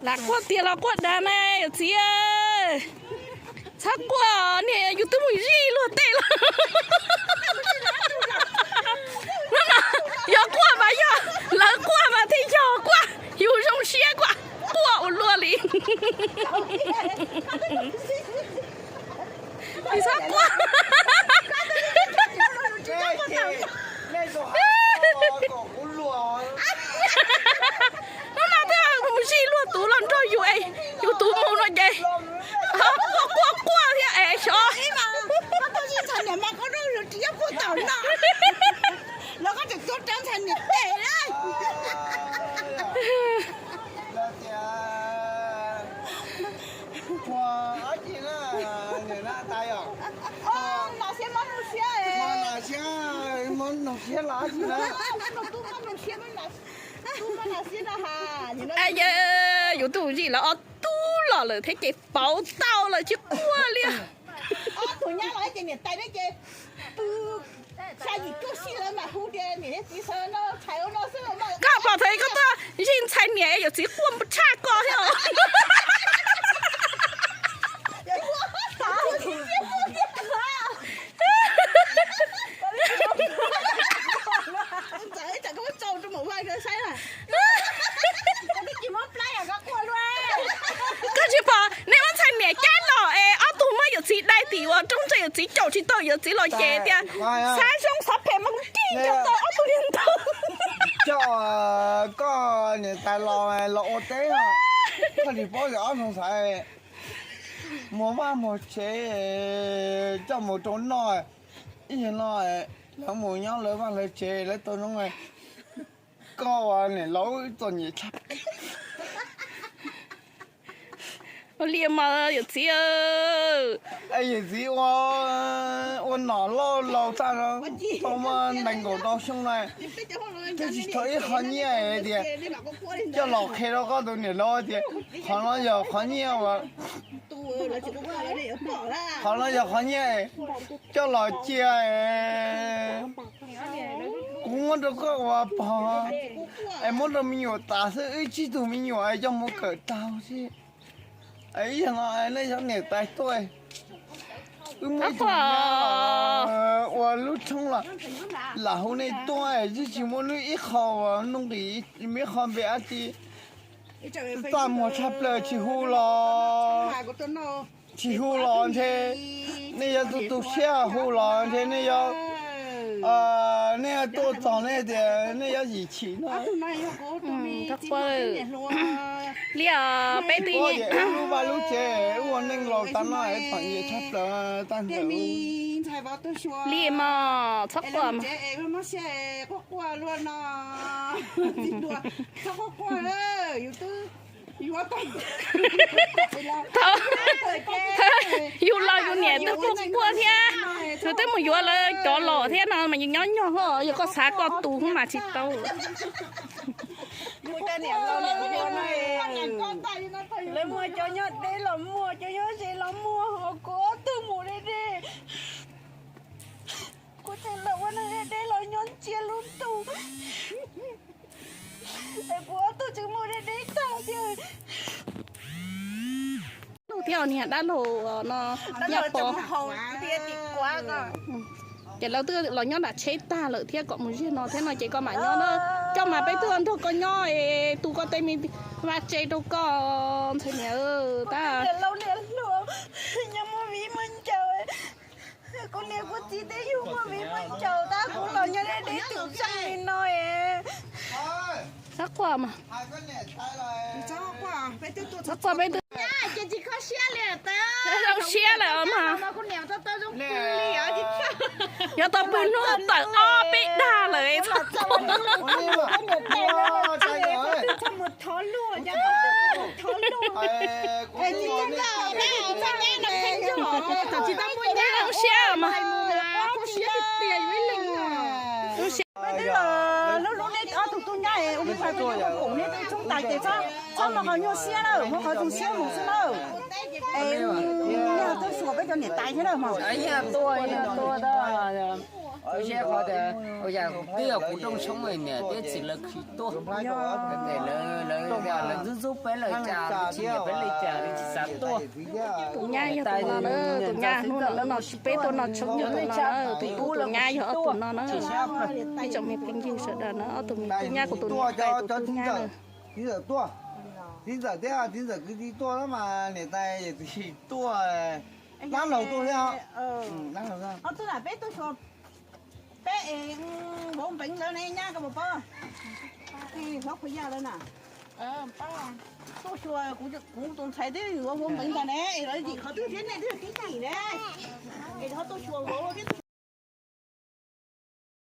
Lam quaj tiag los quaj dag na yawm txiv. Txhob quaj, niag yus twb mus zij luag tej los. Hnub no yog quaj mas yog lawv quaj mas thiaj yog quaj, yus zoo siab quaj, quaj ua luaj li. Txhob quaj. Hnub no twb mus zij luag tus los nrog yus es yus tus mus no ces quaj quaj quaj thiab es xyov. Yus twb mus zij lawv ob tug los lawm thiab ces pauv tau lawm tsis quaj li. Koj pom thaum koj tuaj zij ntxhais niam yawm txiv quaj tshaj koj thiab. Koj tsis pom neb muab ntxhais niam cab los es ob tug muab yawm txiv dai tim uas rooj ntsa, yawm txiv caum tsis tau, yawm txiv los ces tias xav zoo xav phem mas ncig ncaws taw ob tug niag ntawd. Coj koj niam tais los los ua teb, koj tsis paub tias ob tug ntxhais muag vaj muag tsev, coj mus rau noj, ib yam no lawv mus nyob lawv vaj lawv tsev lawv tau zoo, koj ua niam laus txom nyem tshaj. Ua li mas yawm txiv, yawm txiv ua nom loj laus tag no, tau muaj nees nkaum rau xyoo na, twb tsis tau ib qho nyiaj tias coj los qhia rau koj tus niam laus tias qhov no yog qhov nyiaj uas, qhov no yog qhov nyiaj coj los cia, kuv muab rau koj ua pog, es muab rau me nyuam tas xwb, wb tsib tug me nyuam es coj mus kawm tau xwb. Ib yam no nej cov niam tais tuaj, wb muaj ib tug ua lub tshoob los lam hu nej tuaj, twb tsis muaj lub ib qho uas nuj nqis, ib qho npe dab tsi, txaj muag tshaj plaws tsis hu los, tsis hu los ntshe nej yuav tu tu siab, hu los ntshe nej yuav, nej yuav tuaj txog nej tias nej yuav yim chim no. Li peb twb lub vaj lub tsev ua neej laus tas no txom nyem tshaj plaws tag nrho. Li mas txhob quaj mas. Yus los yus niam twb quaj quaj thiab, yus twb mus yuav lawv cov los thiab no mas yus nyob nyog, yog koj xav koj tus mas tsis tau. Lawv muaj cov nyob deb los muaj, cov nyob ze los muaj, ho kuv ob tug mus deb deb. Kuv tseem los ua neeg deb deb los nyob ntsia lub ntuj, es kuv ob tug tseem mus deb deb tag thiab. Thiab niag dab laug no, yaj pov ces lawv twb los nyob nram tsheb tag lawm thiab, kom mus ziag no thiab no ces koj mam nyob na. Coj mas peb twb nrog koj nyob es tu koj tej me vaj tse rau koj ntxhais niam tab. Kuv niam kuv txiv tej yug muaj viv muaj ncaus tab kuv los nyob deb deb tus txeej li no es. Txhob quaj mas. Txhob quaj peb twb zoo siab lawm mas. Yuav tau pw hnub tawm ob peb dag lawm txhob quaj. Zoo siab mas. Zoo siab. Lub lub neb ob tug tub nyab es ua me ntxhais peb cov koom neb tej tshoob tais ces txhob mus qhov nyuaj siab lawm, mus qhov zoo siab mus xwb lawm. Es nej twb xyuas peb cov niam tais thiab lawm mas. Ua yam twb yog kuv rooj tshoob niam thiab txiv lawv khwv tuaj, lawv ntxub ntxub peb lawm cas tsis nyiam peb li cas li tsis xav tuaj. Tus nyab yog tus no na, tus nyab hnub no no tsis peb tuaj noj tshoob yog tus no na, tus tub tus nyab yog ob tug no na. Ib tsoom me phooj ywg sawv daws na, ob tug me tub nyab kuv tus niam tais tus tub nyab na. Txiv ntxawm tuaj, txiv ntxawm thiab txiv ntxawm kwv tij tuaj mas niam tais yawm txiv tuaj, dab laug tuaj thiab. Peb es vauv npeev ntawd ne nyab koj puas paub? Hlob Khuv Yaj lawv na. Tuaj xyuas kuv tus ntxhais thiab vauv npeev ntag ne, es lawv yim qhov twg thiab nej twb tib neeg ne. Es ho tuaj xyuas vauv thiab.